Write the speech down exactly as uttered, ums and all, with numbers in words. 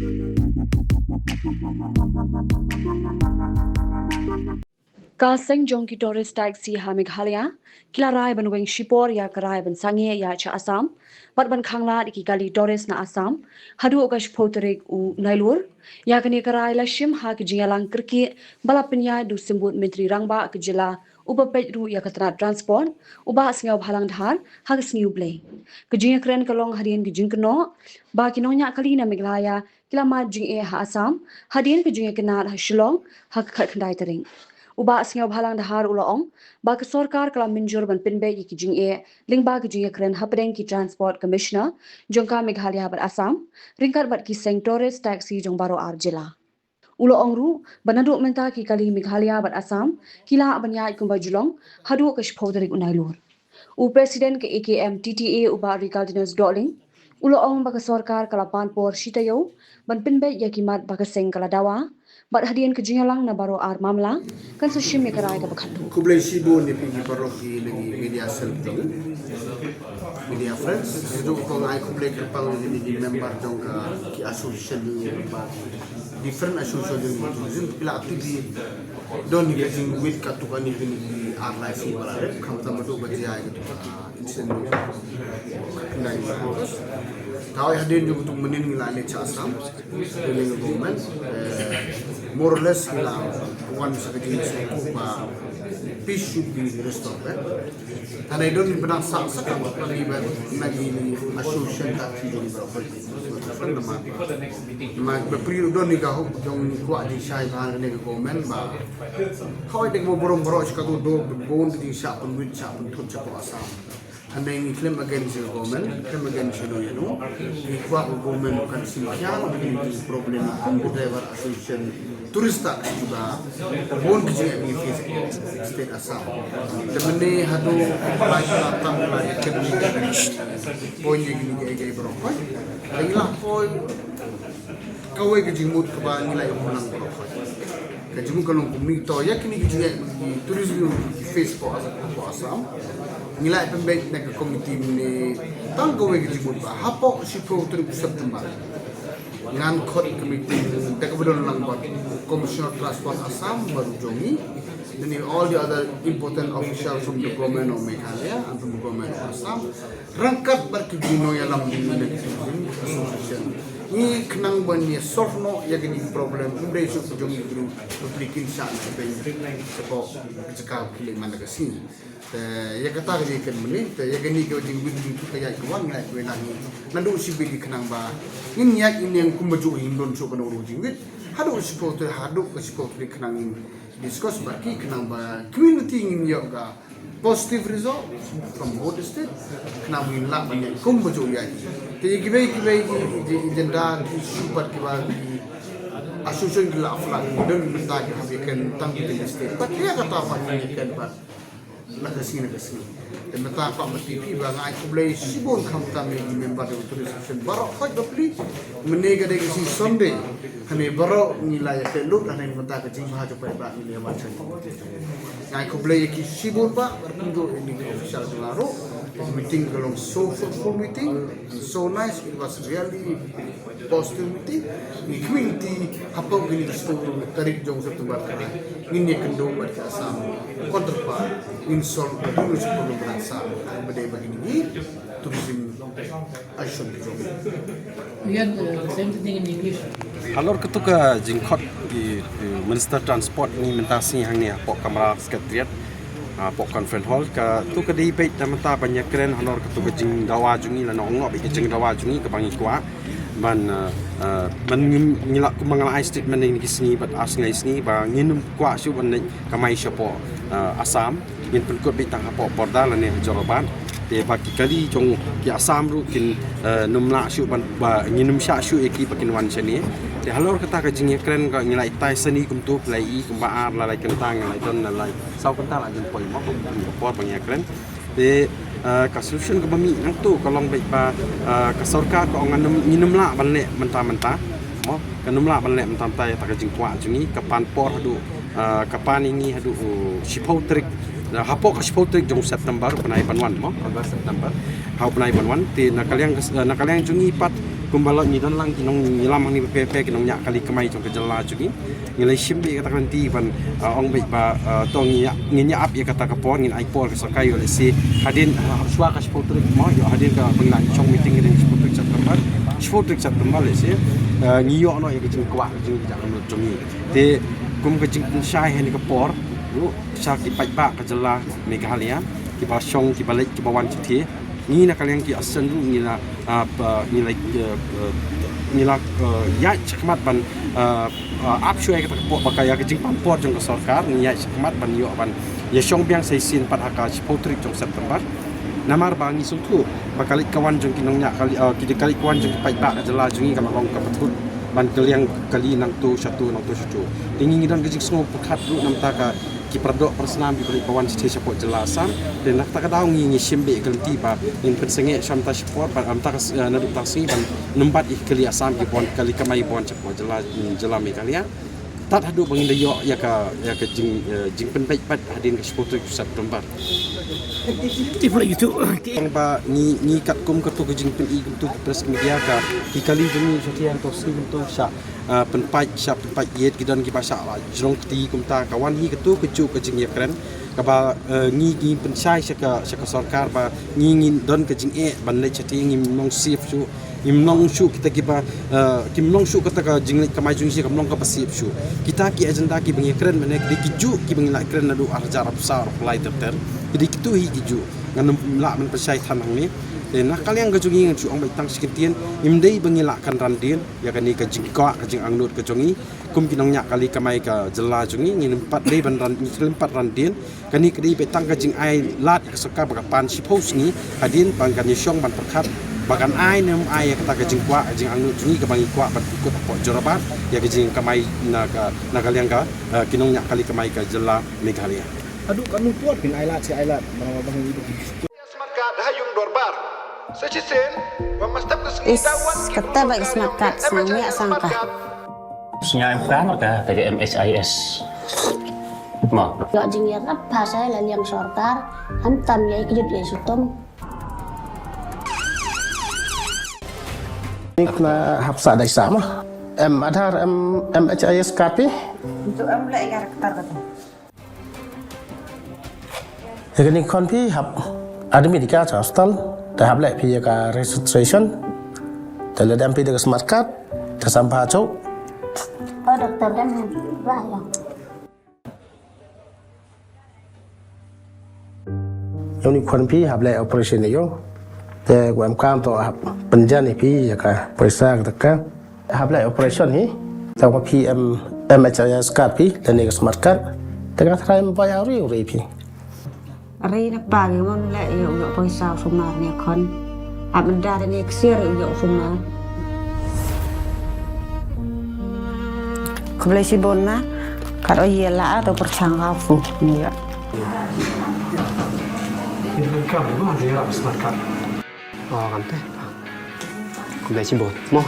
Ka seng jong ki tourist taxi ha Meghalaya ki la rai ban weng shipor ïa ka rai ban sangeh ïa cha Assam bad ban khanglad ïa ki kali tourist na Assam haduh ka shiphew tarik u Nailur. Ïa kane ka rai la shim ha ka jingïalang kyrkieh ba la pynïaid da u Symbud Myntri Rangbah ka jylla uba peit ruh ïa ka tnat transport, u Bah Sniawbhalang Dhar, ha ka sngi U Blei. Ka jingïakren ka long hadien ka jingkynnoh ba ki nongñiah kali na Meghalaya ki la mad jingeh ha Assam hadien ka jingïakynad ha Shillong ha ka khatkhyndai tarik. U Bah Sniawbhalang Dhar u la ong ba ka sorkar ka la mynjur ban pynbeit ïa ki jingeh lyngba ka jingïakren hapdeng ki Transport Commissioner jong ka Meghalaya bad Assam ryngkat bad ki seng tourist taxi jong baroh ar jylla. U la ong ruh ba naduh mynta ki kali Meghalaya bad Assam ki lah ban ïaid kumba ju long haduh ka shiphew tarik u Nailur. U President ka A K M T T A u Bah Ricardianus Dohling u la ong ba ka sorkar ka la pan por shi taïew ban pynbeit ïa ki mat ba ka seng ka la dawa bad hadien ka jingïalang na baroh ar mamla kan sa shim ïa ka rai kaba khatduh. Khublei shibun ïa phi ki paralok ki na ki media cell jong media friends. Sdang ko nga ai khublei kyrpang ïa ki member jong ka ki association ba different association jong tourism phi la active don ïa ka jingwit katto katne ki ar lai sngi ba la dep khamtam haduh ba jia ïa ka Incident. Nai. Thaw hadien jong tu mynnin ngi la leit sha Assam. Ngi la government, eh, more or less ngi la wan sa ka jingsngewthuh ba peace should be restored, eh. Tang nai don ngi pynang sah sa ka ngi ba ngi association ka ki jong ba. Namar ba pyrshah don ngi ka hok jong kwah jingshai ba ngi ka government ba. Kawei dei ba burom baroh shi kato do bun ka jingshah pynwit shah pynthut sha ko Assam. Hynrei ngi khlem against the government, khlem against ïano ïano. Ngi kwah ka government kan shim khia ïa ki problem kum ka driver association tourist taxi ba bun ki jingeh ngi face ko state Assam. Te mynne haduh ba ki la tam la ïa kynni point ïa kine kiei kiei baroh. Te ngi la poi kawei ka jingmut kaba ngi la ïa pynlang baroh. Ka jingmut ka long kumne to ïa kine ki jingeh ki tourism ki face ko Assam, ko Assam. Ngi la ïa pynbeit na ka committee mynne tang kawei ka jingmut ba hapoh shiphew tarik September ngan khot ka meeting da kaba don lang bad Commissioner Transport Assam bad u jong ngi. Then all the other important officials from the government of Meghalaya and from the government of Assam. Ryngkat bad ki jingïalam jong ngi na ki tourism association. Ngi khnang ban ïa solve noh ïa kine ki problem. Ym dei shuh ka jong ngi ki briew ba phi kin shah na ka beiñ shapoh ka jaka ba ki leit man la ka sngi. Te ïa kata ka jingkren mynne, te ïa kane ka jingwit jingthut ka ïaid ka wan ngi la ïa kawei lang ngi. Naduh shibit ngi khnang ba ngin ïaid ngin ïeng kumba juh, ngim don shuh kano ruh jingwit. Haduh shiphew tarik, haduh ka shiphew tarik khnang ngin discuss bad ki khnang ba community ngin ïoh ka positive result from both the state. Khnang ba ngin lah ban ïeng kumba juh ïa ki. Te ïa kiwei kiwei ki, ki agenda ki issue pat kiba ki association ki la flag, don mynta ki hap ïakren tang ki state. Pat ïa kata pat ngin ïakren pat na ka sngi na ka sngi. Te mynta pat ma T P ba nga ai khublei shibun khamtam ïa ki member jong ka tourism association baroh khoit bapli. Mynne ka dei ka sngi Sunday. Hynrei baroh ngi la ïa pynlut, hynrei mynta ka jingbha jong paidbah ngi la ïa wan sha. Nga ai khublei ïa ki shibun bah, bad kumjuh ïa ki official jong nga ruh. Meeting ka long so fruitful meeting, and so nice, it was really positive meeting. Ngi community hapoh kine ki shiphew tarik jong September ka. Ngin ïa kynduh bad ki Assam counterpart, ngin solve bad ki problem ba Assam. Ba dei ba kine ki tourism action ki jong. Again, uh, same thing in English. Halor katu ka jingkhot ki, ki Minister Transport ni mynta sngi hangne hapoh kamra Secretariat, hapoh Conference Hall, katu ka dei beit na mynta ban ïakren halor katu ka jingdawa jong ngi lane ong beit ka jingdawa jong ngi kaba ngi kwah ban, uh, uh, ban ngi, ngi la kumba nga la ai statement ïa kine ki sngi bad ar sngi lai sngi ba ngin ym kwah shuh ban leit kamai shapoh, uh, Assam. Ngin pynkut beit tang hapoh border lane ha Jorabat. Te ba ki kali jong ki Assam ruh kin, eh, nym lah shuh ban, ba ngin nym shah shuh ïa ki ba kin wan shane. Te halor kata ka jingïakren ka ngi la ïatai shane kumto, phi la ïohi kumba ar la lai kynta, ngi la don la lai saw kynta la jan poi mo kum ka por ba ngi ïakren. Te, eh, ka solution kaba mih nangto ka long beit ba, eh, ka sorkar ka ong ngan nym, ngin nym lah ban leh mynta mynta. Mo, ka nym lah ban leh mynta mynta ïa kata ka jingkwah jong ngi, ka pan por haduh, ah, ka pan ïa ngi haduh, uh, shiphew tarik, ah, hapoh ka shiphew tarik jong September, u bnai ban wan mo, August, September. Ha u bnai ban wan, te na ka liang, ah, na ka liang jong ngi pat, Kumba la ngi don lang ki nongïalam hangne bapher bapher, ki nongñiah kali kamai jong ka jylla jong ngi. Ngi la shim beit ïa kata ka lynti ban, ah, ong beit ba, ah, to ngi ïa, ngin ïa ap ïa kata ka por, ngin ai por ka sorkar ïoh lehse hadien, ah, shuwa ka shiphew tarik mo, ïoh hadien kaba ngi la shong meeting hadien shiphew tarik September, shiphew tarik September lehse, ah, ngi ïoh noh ïa ka jingkwah ka jingkit jong ngi. Te kum ka jingpynshai ha kane ka por ruh sha ki paidbah ka jylla Meghalaya, kiba shong, kiba leit, kiba wan shathie. Ngi na ka liang ki association ruh ngi la, ah, pa, ngi la, eh, eh, ngi la, eh, ïaid shakhmat ban, ah, ah, ap shuwa ïa kata ka por, ba ka ïa ka jingpang por jong ka sorkar, ngi ïaid shakhmat ban ïoh ban ïa shong biang sa shisien pat ha ka shiphew tarik jong September. Namar ba ngi sngewthuh ba ka leit ka wan jong ki nongñiah kali, ah, ki, ka leit ka wan jong ki paidbah ka jylla jong ngi ka la long kaba thut ban kylliang kali nangto shato, nangto shato. Te ngi, ngi don ka jingsngew pyrkhat ruh namar ka ki para doh para snam kiba leit ba wan shathie shapoh jylla Assam. Te na kata ka daw ngi, ngi shim beit ka lynti ba ngin pynsangeh sha mynta shipor, ba mynta ka s-, eh, naduh mynta ka sngi ban ym bat ïa ki kali Assam kiba wan, kali kamai ba wan shapoh jylla, jylla Meghalaya. Tad haduh ba ngin da ïoh ïa ka, ïa ka jing, eh, jingpynbeit pat hadien ka shiphew tarik September. Tip lagi tu. Tang ba ngi, ngi katkum kato ka jingpyni kumto ki press media, ka ki kali jong ngi shathie hangto sngi kumto shah, ah, pynpait, shah pynpait ïeit, ki don kiba shah la jrong kti. Kumta ka wan hi kato kajuh ka jingïakren kaba, eh, ngi, ngi pynshai sha ka, sha ka sorkar ba ngi, ngin don ka jingeh ban leit shathie, ngim long safe shuh. Ngim long shuh kita kiba, eh, kim long shuh kata ka jingleit kamai jong ngi, kam long kaba safe shuh. Kita ki agenda kiba ngi kren mynne ki dei kijuh kiba ngi la kren naduh ar hajar arphew saw arphew lai ter ter. Ki dei kito hi kijuh. Ngan ym lah ban pynshai than hangne. Te na ka liang ka jong ngi ngan shu ong beit tang shi kyntien, ym dei ba ngi la kynran dien ïa kane ka jingkwah ka jingangnud ka jong ngi kum ki nongñiah kali kamai ka jylla jong ngi. Ngim pat dei ban ran, ngim pat ran dien. Kane ka dei beit tang ka jingai lad ïa ka sorkar ba ka pan shiphew sngi hadien ba kan ïashong ban pyrkhat ba kan ai ne ym ai ïa kata ka jingkwah, ka jingangnud jong ngi kaba ngi kwah ban pynkut hapoh Jorabat ïa ka jingkamai na ka, na ka liang ka, eh, ki nongñiah kali kamai ka jylla Meghalaya. Haduh katno por phin ai lad shi ai lad, namar ba ngi dei ki Smart card ha ïung dorbar. Sa shisien, wa mastap ka sngi. Is, da wan ki kata ba ka smart card, snam ïa sang ka. Sngi em ka, ka, ka M H I S. Ma. Ïoh jingïarap ha sa la liang sorkar, ham tam ïa ki jut ïa sutum. Ni kena hap sa dai sa ma. Em Aadhaar, em M H I S card phi. Untuk em leh ïa daftar kata. Ïa kane khon phi hap admit ïa ka sha hospital, te hap leh phi ïa ka registration, te lada em phi da ka smart card, te sam pha shuh. Oh, doktor dem ba ïa. Ïa une khon phi hap leh operation ïa u. Te u em kam to hap pynjan ïa phi ïa ka poisa ka taka. Hap leh operation hi. Te wa phi em M H I S card phi, lane ka smart card. Te ka trai em bai auri uri phi. Ri na pa ngi mon leh ïa u ïoh poisa u sumar ne khon. Hap mendar ne ksiar ïa u ïoh u sumar. Khublei shibun na. Kat o ïa la to perchang ka fu ni ïa. Ini kan kamu mah dia smart card. Oh, kan teh. Khublei shibun. Mo.